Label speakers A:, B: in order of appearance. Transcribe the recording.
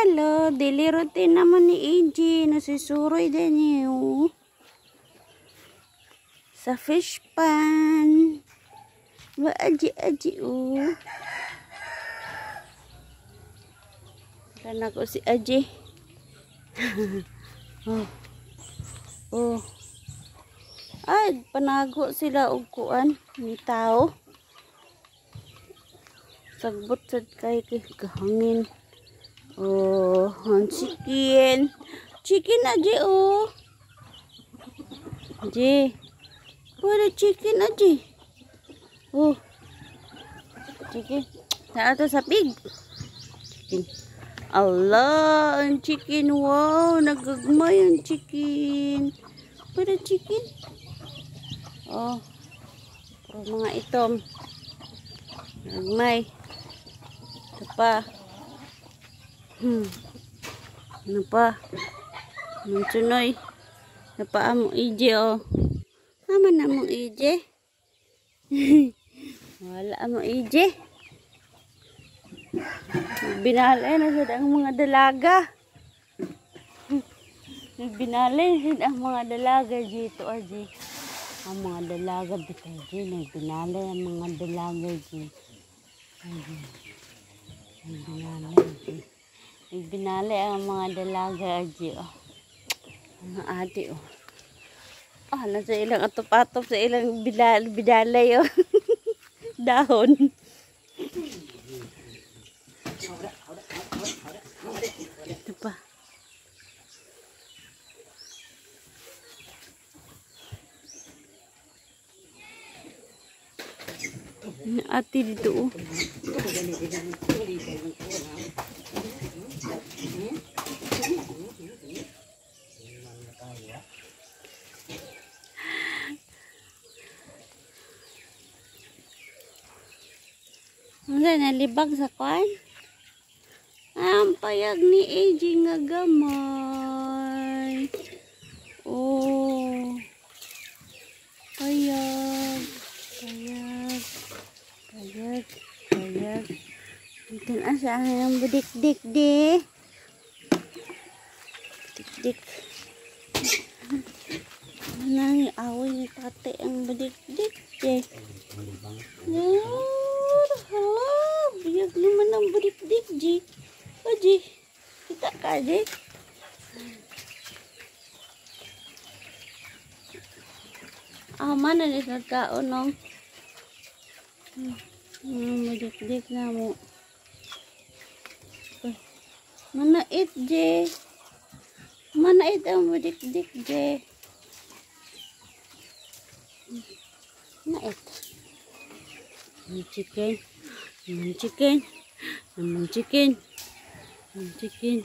A: Hello, daily routine naman ni AJ. Nasisuroy din niyo. Sa fish pan. Ba, aji, aji, oh. Tara ko si Aji. Oh. Oh. Ay, panago sila og kuan ni tao. Sagbot sad kay kahangin. Oh, ang chicken. Chicken aji oh. Aji. Pwede chicken aji. Oh. Chicken. Sa ato sa pig. Chicken. Allah, ang chicken. Wow, nagagmay ang chicken. Pwede chicken. Oh. Puro mga itom. Nagmay. Ito pa. Ano pa? Nagsunoy. Napaa mo EJ oh. Naman na mo EJ. Wala mo EJ. Binalay na sad ang mga dalaga. Binalay sad ang mga dalaga dito aji. Ang mga dalaga bitay di nagbinalay ang mga dalaga di. Nagbinalay di. Nagbinalay ang mga dalaga aji oh. Mga ate oh. Ah, nasa ilang atop-atop sa ilang bidalay oh. Dahon. Ito pa. Ate dito oh. Ano nalibag sa kwan? Ang payag ni AJ nga gamay. Oh. Payag. Payag. Payag. Payag. Ito na sa ang budik-dik di. Dik-dik. Ano away ni tate ang budik-dik di. Hala, biyag naman ang budik-dik di. Aji, kita ka, Aji. Ah, mana ni sa kaon nong. Madik-dik na mo. Manait, J. Manait ang madik-dik, J. Manait. Chicken. Chicken. Chicken. Chicken.